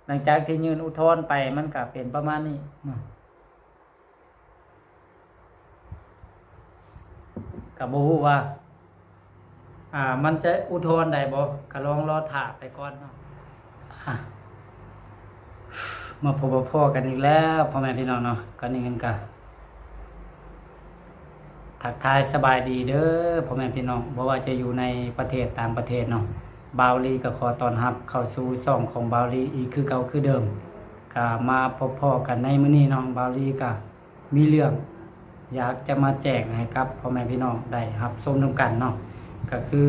ຫຼັງຈາກທີ່ຍື່ນອຸທອນໄປ ມັນກະເປັນປະມານນີ້ເນາະ. ກະບໍ່ຮູ້ວ່າ ອ່າ ມັນຈະອຸທອນໄດ້ບໍ່ ກະລອງລໍຖ້າໄປກ່ອນເນາະ. ອ່າ ມາພົບມາພໍ້ກັນອີກແລ້ວ ພໍ່ແມ່ພີ່ນ້ອງເນາະ. ກ່ອນອື່ນກະທັກທາຍສະບາຍດີເດີ ພໍ່ແມ່ພີ່ນ້ອງ ບໍ່ວ່າຈະຢູ່ໃນປະເທດ ຕ່າງປະເທດເນາະ. ບ່າວລີກະຂໍຕ້ອນຮັບເຂົ້າສູ່ຊ່ອງຂອງບ່າວລີອີກຄືເກົ່າຄືເດີມ. ກະມາພົບພໍ້ກັນໃນມື້ນີ້ເນາະ ບ່າວລີກະ ມີເລື່ອງຢາກຈະມາແຈ້ງໃຫ້ກັບພໍ່ແມ່ພີ່ນ້ອງໄດ້ຮັບຊົມນຳກັນເນາະ. ກະຄື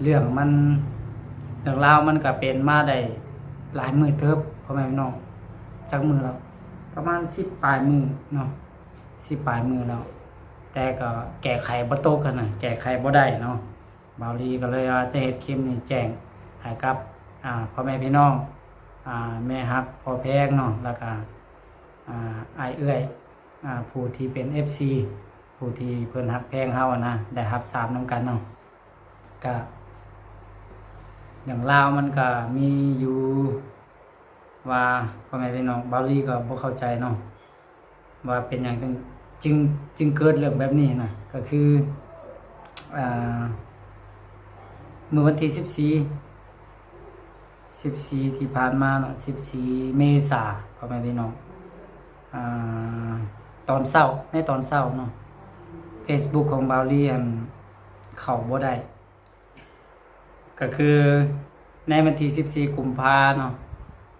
ເລື່ອງມັນ ເລື່ອງລາວມັນກະເປັນມາໄດ້ຫຼາຍມື້ເຕີບ ພໍ່ແມ່ພີ່ນ້ອງ. ຈັກມື້ແລ້ວ ປະມານສິບປາຍມື້ເນາະ ສິບປາຍມື້ແລ້ວ ແຕ່ກະແກ້ໄຂບໍ່ຕົກຫັ້ນນະ ແກ້ໄຂບໍ່ໄດ້ເນາະ. ບ່າວລີກະເລີຍວ່າຈະເຮັດຄລິບນີ້ແຈ້ງໃຫ້ກັບ ອ່າ ພໍ່ແມ່ພີ່ນ້ອງ ອ່າ ແມ່ຮັກພໍ່ແພງເນາະ ແລ້ວກະ ອ່າ ອ້າຍເອື້ອຍ ອ່າ ຜູ້ທີ່ເປັນເອັຟຊີ ຜູ້ທີ່ເພິ່ນຮັກແພງເຮົາຫັ້ນນະ ໄດ້ຮັບຊາບນຳກັນເນາະ. ກະເລື່ອງລາວມັນກະມີຢູ່ວ່າ ພໍ່ແມ່ພີ່ນ້ອງ ບ່າວລີກະບໍ່ເຂົ້າໃຈເນາະ ວ່າເປັນຫຍັງຈຶ່ງ ຈຶ່ງ ຈຶ່ງເກີດເລື່ອງແບບນີ້ນະ. ກະຄື ອ່າ ມື້ວັນທີສິບສີ່ ສິບສີ່ທີ່ຜ່ານມາເນາະ ສິບສີ່ເມສາ ພໍ່ແມ່ພີ່ນ້ອງ ອ່າ ຕອນເຊົ້າ ໃນຕອນເຊົ້າເນາະ ເຟສບຸກຂອງບ່າວລີຫັ້ນເຂົ້າບໍ່ໄດ້. ກະຄືໃນວັນທີສິບສີ່ກຸມພາເນາະ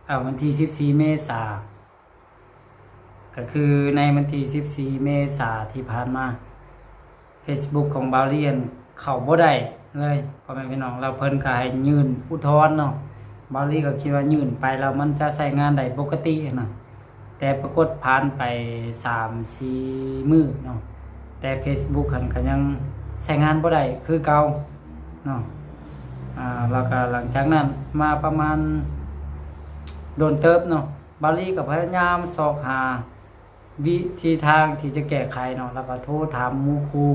ເອົາ ວັນທີສິບສີ່ເມສາ ກະຄືໃນວັນທີສິບສີ່ເມສາທີ່ຜ່ານມາ ເຟສບຸກຂອງບ່າວລີຫັ້ນເຂົ້າບໍ່ໄດ້ເລີຍ ພໍ່ແມ່ພີ່ນ້ອງ. ແລ້ວເພິ່ນກະໃຫ້ຍື່ນອຸທອນເນາະ ບ່າວລີກະຄິດວ່າຍື່ນໄປແລ້ວມັນຈະໃຊ້ງານໄດ້ປົກກະຕິຫັ້ນນະ. ແຕ່ປາກົດຜ່ານໄປສາມສີ່ມື້ເນາະ ແຕ່ເຟສບຸກຫັ້ນກະຍັງໃຊ້ງານບໍ່ໄດ້ຄືເກົ່າເນາະ. ອ່າ ແລ້ວກະຫຼັງຈາກນັ້ນມາປະມານດົນເຕີບເນາະ ບ່າວລີກະພະຍາຍາມຊອກຫາວິທີທາງທີ່ຈະແກ້ໄຂເນາະ ແລ້ວກະໂທຖາມໝູ່ຄູ່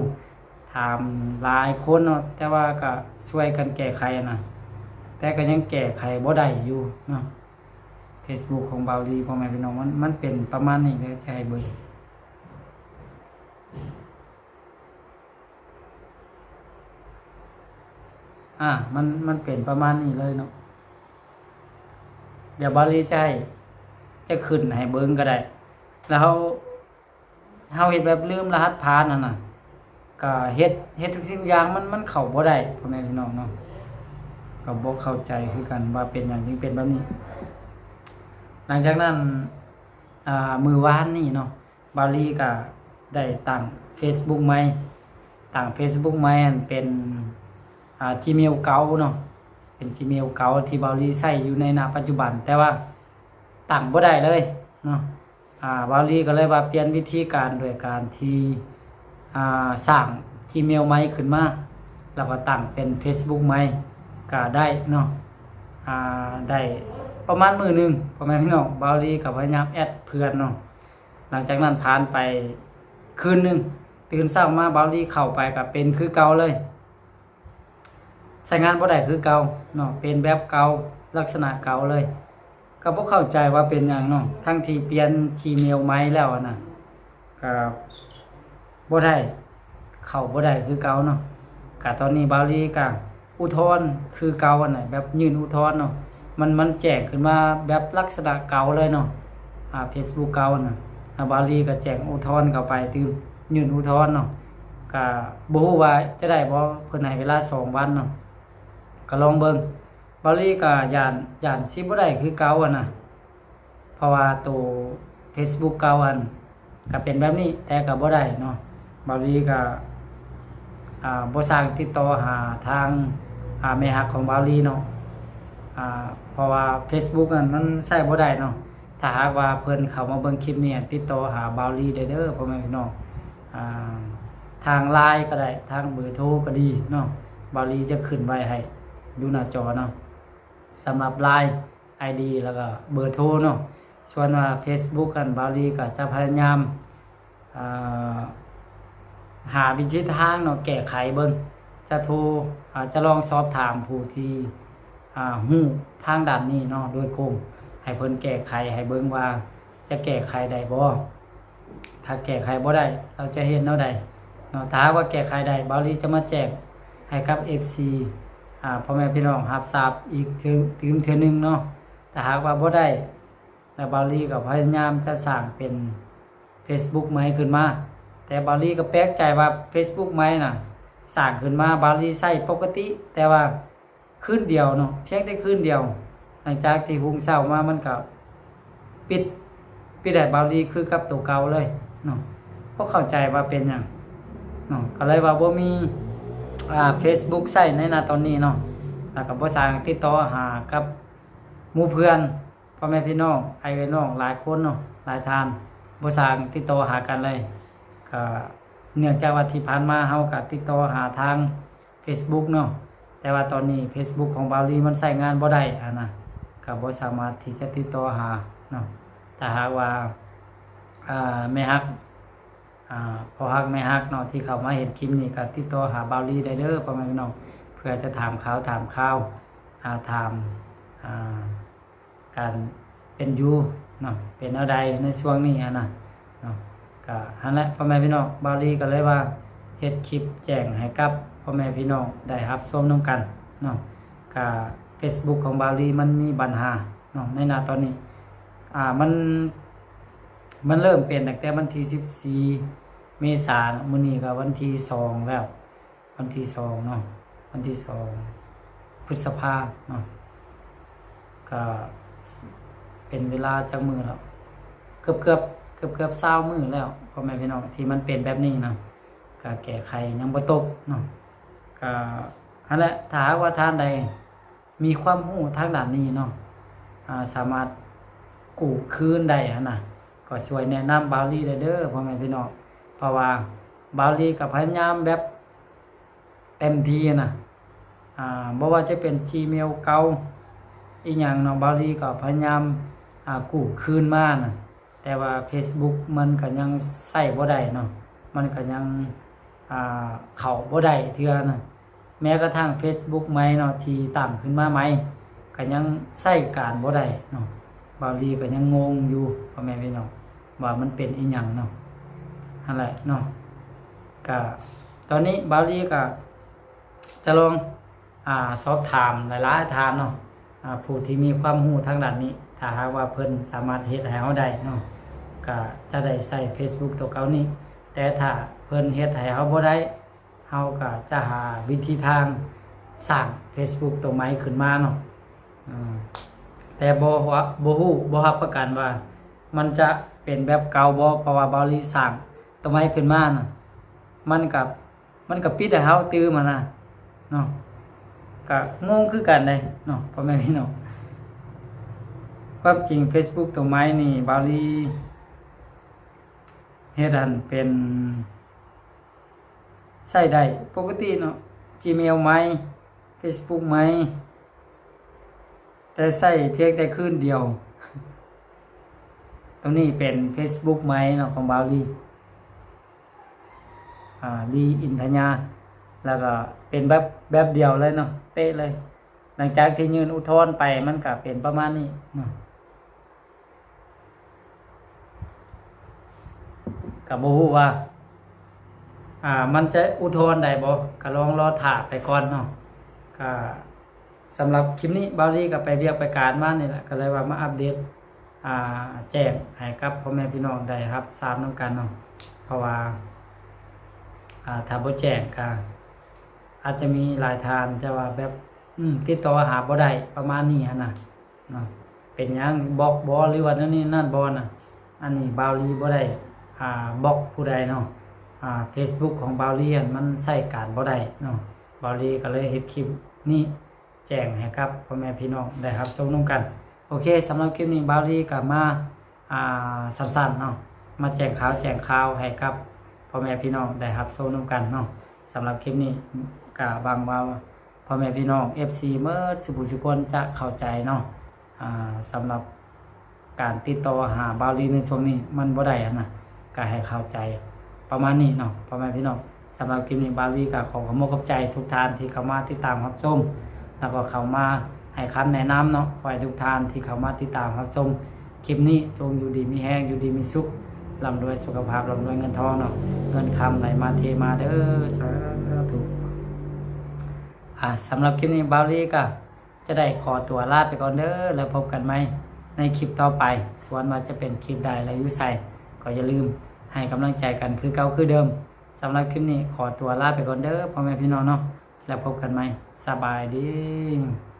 ຖາມຫຼາຍຄົນເນາະ ແຕ່ວ່າກະຊ່ວຍກັນແກ້ໄຂຫັ້ນນະ ແຕ່ກະຍັງແກ້ໄຂບໍ່ໄດ້ຢູ່ເນາະ. ເຟສບຸກຂອງບ່າວລີ ພໍ່ແມ່ພີ່ນ້ອງ ມັນ ມັນເປັນປະມານນີ້ເດີ ຈະໃຫ້ເບິ່ງ ອ່າ ມັນ ມັນເປັນປະມານນີ້ເລີຍເນາະ. ດຽວບ່າວລີຈະໃຫ້ ຈະຂຶ້ນໃຫ້ເບິ່ງກະໄດ້ ແລ້ວເຮົາ ເຮົາເຮັດແບບລືມລະຫັດຜ່ານຫັ້ນນະ ກະເຮັດ ເຮັດທຸກສິ່ງຢ່າງ ມັນ ມັນເຂົ້າບໍ່ໄດ້ ພໍ່ແມ່ພີ່ນ້ອງເນາະ. ກະບໍ່ເຂົ້າໃຈຄືກັນວ່າເປັນຫຍັງຈຶ່ງເປັນແບບນີ້. ຫຼັງຈາກນັ້ນ ອ່າ ມື້ວານນີ້ເນາະ ບ່າວລີກະໄດ້ຕັ້ງເຟສບຸກໃໝ່ ຕັ້ງເຟສບຸກໃໝ່ຫັ້ນເປັນ ອ່າ ຈີເມວເກົ່າເນາະ ເປັນຈີເມວເກົ່າທີ່ບ່າວລີໃຊ້ຢູ່ໃນ ນະ ປັດຈຸບັນ ແຕ່ວ່າຕັ້ງບໍ່ໄດ້ເລີຍເນາະ. ອ່າ ບ່າວລີກະເລີຍວ່າປ່ຽນວິທີການໂດຍການທີ່ ອ່າ ສ້າງຈີເມວໃໝ່ຂຶ້ນມາ ແລ້ວກະຕັ້ງເປັນເຟສບຸກໃໝ່ກະໄດ້ເນາະ. ອ່າ ໄດ້ປະມານມື້ໜຶ່ງ ພໍ່ແມ່ພີ່ນ້ອງ ບ່າວລີກະພະຍາຍາມແອັດເພື່ອນເນາະ. ຫຼັງຈາກນັ້ນຜ່ານໄປຄືນໜຶ່ງ ຕື່ນເຊົ້າມາບ່າວລີເຂົ້າໄປກະເປັນຄືເກົ່າເລີຍ. ໃຊ້ງານບໍ່ໄດ້ຄືເກົ່າເນາະ ເປັນແບບເກົ່າ ລັກສະນະເກົ່າເລີຍ. ກະບໍ່ເຂົ້າໃຈວ່າເປັນຫຍັງເນາະ ທັງທີ່ປ່ຽນຈີເມວໃໝ່ແລ້ວຫັ້ນນະ ກະບໍ່ໄດ້ ເຂົ້າບໍ່ໄດ້ຄືເກົ່າເນາະ. ກະຕອນນີ້ບ່າວລີກະອຸທອນຄືເກົ່າຫັ້ນນະ ແບບຍື່ນອຸທອນເນາະ ມັນ ມັນແຈ້ງຂຶ້ນມາແບບລັກສະນະເກົ່າເລີຍເນາະ ອ່າ ເຟສບຸກເກົ່າຫັ້ນນະ. ອ່າ ບ່າວລີກະແຈ້ງອຸທອນເຂົ້າໄປຕື່ມ ຍື່ນອຸທອນເນາະ ກະບໍ່ຮູ້ວ່າຈະໄດ້ບໍ່ ເພິ່ນໃຫ້ເວລາສອງວັນເນາະ ກະລອງເບິ່ງ. ບ່າວລີກະຢ້ານ ຢ້ານຊິບໍ່ໄດ້ຄືເກົ່າຫັ້ນນະ ເພາະວ່າໂຕເຟສບຸກເກົ່າຫັ້ນກະເປັນແບບນີ້ ແຕ່ກະບໍ່ໄດ້ເນາະ. ບ່າວລີກະ ອ່າ ບໍ່ຊ່າງຕິດຕໍ່ຫາທາງ ອ່າ ແມ່ຮັກຂອງບ່າວລີເນາະ ອ່າ ເພາະວ່າເຟສບຸກຫັ້ນມັນໃຊ້ບໍ່ໄດ້ເນາະ. ຖ້າຫາກວ່າເພິ່ນເຂົ້າມາເບິ່ງຄລິບນີ້ ຕິດຕໍ່ຫາບ່າວລີໄດ້ເດີ ພໍ່ແມ່ພີ່ນ້ອງ ອ່າ ທາງລາຍກະໄດ້ ທາງເບີໂທກະດີເນາະ. ບ່າວລີຈະຂຶ້ນໄວ້ໃຫ້ຢູ່ໜ້າຈໍເນາະ ສຳລັບລາຍ ໄອດີ ແລ້ວກະເບີໂທເນາະ. ສ່ວນວ່າເຟສບຸກຫັ້ນ ບ່າວລີກະຈະພະຍາຍາມ ອ່າ ຫາວິທີທາງເນາະ ແກ້ໄຂເບິ່ງ ຈະໂທ ອາ ຈະລອງສອບຖາມຜູ້ທີ່ ອ່າ ຮູ້ທາງດ້ານນີ້ເນາະ ໂດຍກົງ ໃຫ້ເພິ່ນແກ້ໄຂໃຫ້ເບິ່ງວ່າຈະແກ້ໄຂໄດ້ບໍ່. ຖ້າແກ້ໄຂບໍ່ໄດ້ ລາວຈະເຮັດແນວໃດເນາະ. ຖ້າຫາກວ່າແກ້ໄຂໄດ້ ບ່າວລີຈະມາແຈ້ງໃຫ້ກັບເອັຟຊີ ອ່າ ພໍ່ແມ່ພີ່ນ້ອງຮັບຊາບອີກເທື່ອ ຕື່ມເທື່ອໜຶ່ງເນາະ. ຖ້າຫາກວ່າບໍ່ໄດ້ ແລ້ວບ່າວລີກໍພະຍາຍາມຈະສ້າງເປັນເຟສບຸກໃໝ່ຂຶ້ນມາ. ແຕ່ບ່າວລີກໍແປກໃຈວ່າເຟສບຸກໃໝ່ນະ ສ້າງຂຶ້ນມາ ບ່າວລີໃຊ້ປົກກະຕິ ແຕ່ວ່າຄືນດຽວເນາະ ພຽງແຕ່ຄືນດຽວ ຫຼັງຈາກທີ່ຮຸ່ງເຊົ້າມາ ມັນກໍປິດ ປິດໃຫ້ບ່າວລີຄືກັບໂຕເກົ່າເລີຍເນາະ. ບໍ່ເຂົ້າໃຈວ່າເປັນຫຍັງເນາະ. ກໍເລີຍວ່າບໍ່ມີ ອ່າ ເຟສບຸກໃຊ້ໃນນະຕອນນີ້ເນາະ ແລ້ວກໍບໍ່ສາມາດຕິດຕໍ່ຫາກັບໝູ່ເພື່ອນ ພໍ່ແມ່ພີ່ນ້ອງ ອ້າຍເອື້ອຍນ້ອງຫຼາຍຄົນເນາະ ຫຼາຍທ່ານ ບໍ່ສາມາດຕິດຕໍ່ຫາກັນເລີຍ. ກໍເນື່ອງຈາກວ່າທີ່ຜ່ານມາເຮົາກໍຕິດຕໍ່ຫາທາງເຟສບຸກເນາະ ແຕ່ວ່າຕອນນີ້ເຟສບຸກຂອງບ່າວລີມັນໃຊ້ງານບໍ່ໄດ້ຫັ້ນນະ ກໍບໍ່ສາມາດທີ່ຈະຕິດຕໍ່ຫາເນາະ. ຖ້າຫາກວ່າ ອ່າ ແມ່ຮັກ ອ່າ ພໍ່ຮັກແມ່ຮັກເນາະ ທີ່ເຂົ້າມາເຫັນຄລິບນີ້ ກໍຕິດຕໍ່ຫາບ່າວລີໄດ້ເດີ ພໍ່ແມ່ພີ່ນ້ອງ ເພື່ອຈະຖາມຂ່າວ ຖາມຂ່າວ ອ່າ ຖາມ ອ່າ ການເປັນຢູ່ເນາະ ເປັນແນວໃດໃນຊ່ວງນີ້ຫັ້ນນະເນາະ. ກະຫັ້ນແຫຼະ ພໍ່ແມ່ພີ່ນ້ອງ ບ່າວລີກໍເລີຍວ່າເຮັດຄລິບແຈ້ງໃຫ້ກັບພໍ່ແມ່ພີ່ນ້ອງໄດ້ຮັບຊົມນຳກັນເນາະ. ກະເຟສບຸກຂອງບ່າວລີມັນມີບັນຫາເນາະ ໃນນະຕອນນີ້ ອ່າ ມັນ ມັນເລີ່ມເປັນຕັ້ງແຕ່ວັນທີສິບສີ່ເມສາເນາະ ມື້ນີ້ກໍວັນທີສອງແລ້ວ ວັນທີສອງເນາະ ວັນທີສອງ ພຶດສະພາເນາະ ກໍເປັນເວລາຈັກມື້ແລ້ວ ເກືອບໆ ເກືອບໆຊາວມື້ແລ້ວ ພໍ່ແມ່ພີ່ນ້ອງ ທີ່ມັນເປັນແບບນີ້ນະ ກໍແກ້ໄຂຍັງບໍ່ຕົກເນາະ. ກໍຫັ້ນແຫຼະ ຖ້າຫາກວ່າທ່ານໃດ ມີຄວາມຮູ້ທາງດ້ານນີ້ເນາະ ອ່າ ສາມາດກູ້ຄືນໄດ້ຫັ້ນນະ ກໍຊ່ວຍແນະນຳບ່າວລີໄດ້ເດີ ພໍ່ແມ່ພີ່ນ້ອງ ເພາະວ່າບ່າວລີກໍພະຍາຍາມແບບເຕັມທີ່ນະ ອ່າ ບໍ່ວ່າຈະເປັນຈີເມວເກົ່າອີ່ຫຍັງເນາະ ບ່າວລີກໍພະຍາຍາມ ອ່າ ກູ້ຄືນມານະ. ແຕ່ວ່າເຟສບຸກມັນກໍຍັງໃຊ້ບໍ່ໄດ້ເນາະ ມັນກໍຍັງ ອ່າ ເຂົ້າບໍ່ໄດ້ເທື່ອນະ ແມ້ກະທັ່ງເຟສບຸກໃໝ່ເນາະ ທີ່ຕັ້ງຂຶ້ນມາໃໝ່ ກໍຍັງໃຊ້ການບໍ່ໄດ້ເນາະ. ບ່າວລີກໍຍັງງົງຢູ່ ພໍ່ແມ່ພີ່ນ້ອງ ວ່າມັນເປັນອີ່ຫຍັງເນາະ ຫັ້ນແຫຼະເນາະ. ກະຕອນນີ້ບ່າວລີກະຈະລອງ ອ່າ ສອບຖາມຫຼາຍໆທ່ານເນາະ ອ່າ ຜູ້ທີ່ມີຄວາມຮູ້ທາງດ້ານນີ້ ຖ້າຫາກວ່າເພິ່ນສາມາດເຮັດໃຫ້ເຮົາໄດ້ເນາະ ກະຈະໄດ້ໃຊ້ເຟສບຸກໂຕເກົ່ານີ້. ແຕ່ຖ້າເພິ່ນເຮັດໃຫ້ເຮົາບໍ່ໄດ້ ເຮົາກະຈະຫາວິທີທາງສ້າງເຟສບຸກໂຕໃໝ່ຂຶ້ນມາເນາະ. ອາ ແຕ່ບໍ່ ບໍ່ຮູ້ ບໍ່ຮັບປະກັນວ່າມັນຈະເປັນແບບເກົ່າບໍ່ ເພາະວ່າບ່າວລີສ້າງໂຕໃໝ່ຂຶ້ນມານະ ມັນກະ ມັນກະປິດໃຫ້ເຮົາຕື່ມຫັ້ນນະເນາະ. ກະງົງຄືກັນເດ້ເນາະ ພໍ່ແມ່ພີ່ນ້ອງ. ຄວາມຈິງເຟສບຸກໂຕໃໝ່ນີ້ ບ່າວລີເຮັດຫັ້ນເປັນ ໃຊ້ໄດ້ປົກກະຕິເນາະ ຈີເມວໃໝ່ ເຟສບຸກໃໝ່ ແຕ່ໃຊ້ພຽງແຕ່ຄືນດຽວ. ໂຕນີ້ເປັນເຟສບຸກໃໝ່ເນາະ ຂອງບ່າວລີ ອ່າ ລີອິນທະຍາ ແລ້ວກໍເປັນແບບ ແບບດຽວເລີຍເນາະ ເປະເລີຍ. ຫຼັງຈາກທີ່ຍື່ນອຸທອນໄປ ມັນກໍເປັນປະມານນີ້ເນາະ. ກໍບໍ່ຮູ້ວ່າ ອ່າ ມັນຈະອຸທອນໄດ້ບໍ່ ກໍລອງລໍຖ້າໄປກ່ອນເນາະ. ກໍສຳລັບຄລິບນີ້ ບ່າວລີກໍໄປວຽກໄປການມານີ້ແຫຼະ ກໍເລີຍວ່າມາອັບເດດ ອ່າ ແຈ້ງໃຫ້ກັບພໍ່ແມ່ພີ່ນ້ອງໄດ້ຮັບຊາບນຳກັນເນາະ. ເພາະວ່າ ອ່າ ຖ້າບໍ່ແຈ້ງກໍອາດຈະມີຫຼາຍທ່ານຈະວ່າແບບ ອືມ ຕິດຕໍ່ຫາບໍ່ໄດ້ ປະມານນີ້ຫັ້ນນະ. ເນາະ ເປັນຫຍັງບລັອກບໍ່ ຫຼືວ່າແນວນີ້ນັ້ນບໍ່ນະ. ອັນນີ້ບ່າວລີບໍ່ໄດ້ ອ່າ ບລັອກຜູ້ໃດເນາະ. ອ່າ ເຟສບຸກຂອງບ່າວລີຫັ້ນມັນໃຊ້ການບໍ່ໄດ້ເນາະ. ບ່າວລີກໍເລີຍເຮັດຄລິບນີ້ແຈ້ງໃຫ້ກັບພໍ່ແມ່ພີ່ນ້ອງໄດ້ຮັບຊົມນຳກັນ. ໂອເຄ ສຳລັບຄລິບນີ້ບ່າວລີກໍມາ ອ່າ ສັ້ນໆເນາະ ມາແຈ້ງຂ່າວແຈ້ງຂ່າວໃຫ້ກັບພໍ່ແມ່ພີ່ນ້ອງໄດ້ຮັບຊົມນຳກັນເນາະ. ສຳລັບຄລິບນີ້ກໍຫວັງວ່າພໍ່ແມ່ພີ່ນ້ອງ ເອັຟຊີ ໝົດສູ່ຜູ້ສູ່ຄົນຈະເຂົ້າໃຈເນາະ. ອ່າ ສຳລັບການຕິດຕໍ່ຫາບ່າວລີໃນຊ່ວງນີ້ມັນບໍ່ໄດ້ຫັ້ນນະ ກໍໃຫ້ເຂົ້າໃຈປະມານນີ້ເນາະ ພໍ່ແມ່ພີ່ນ້ອງ. ສຳລັບຄລິບນີ້ບ່າວລີກໍຂໍຂອບອົກຂອບໃຈທຸກທ່ານທີ່ເຂົ້າມາຕິດຕາມຮັບຊົມ ແລ້ວກໍເຂົ້າມາ ໃຫ້ຄຳແນະນຳເນາະ. ຂໍໃຫ້ທຸກທ່ານທີ່ເຂົ້າມາຕິດຕາມຮັບຊົມຄລິບນີ້ ຈົ່ງຢູ່ດີມີແຮງ ຢູ່ດີມີສຸກ ລ່ຳລວຍສຸຂະພາບ ລ່ຳລວຍເງິນທອງເນາະ, ເງິນຄຳໄຫຼມາເທມາເດີ ສາທຸ. ອ່າ ສຳລັບຄລິບນີ້ ບ່າວລີກໍຈະໄດ້ຂໍຕົວລາໄປກ່ອນເດີ ແລ້ວພົບກັນໃໝ່ໃນຄລິບຕໍ່ໄປ. ສ່ວນວ່າຈະເປັນຄລິບໃດ ແລະ ຢູ່ໃສ ກໍຢ່າລືມໃຫ້ກຳລັງໃຈກັນຄືເກົ່າຄືເດີມ. ສຳລັບຄລິບນີ້ ຂໍຕົວລາໄປກ່ອນເດີ ພໍ່ແມ່ພີ່ນ້ອງເນາະ, ແລ້ວພົບກັນໃໝ່. ສະບາຍດີ.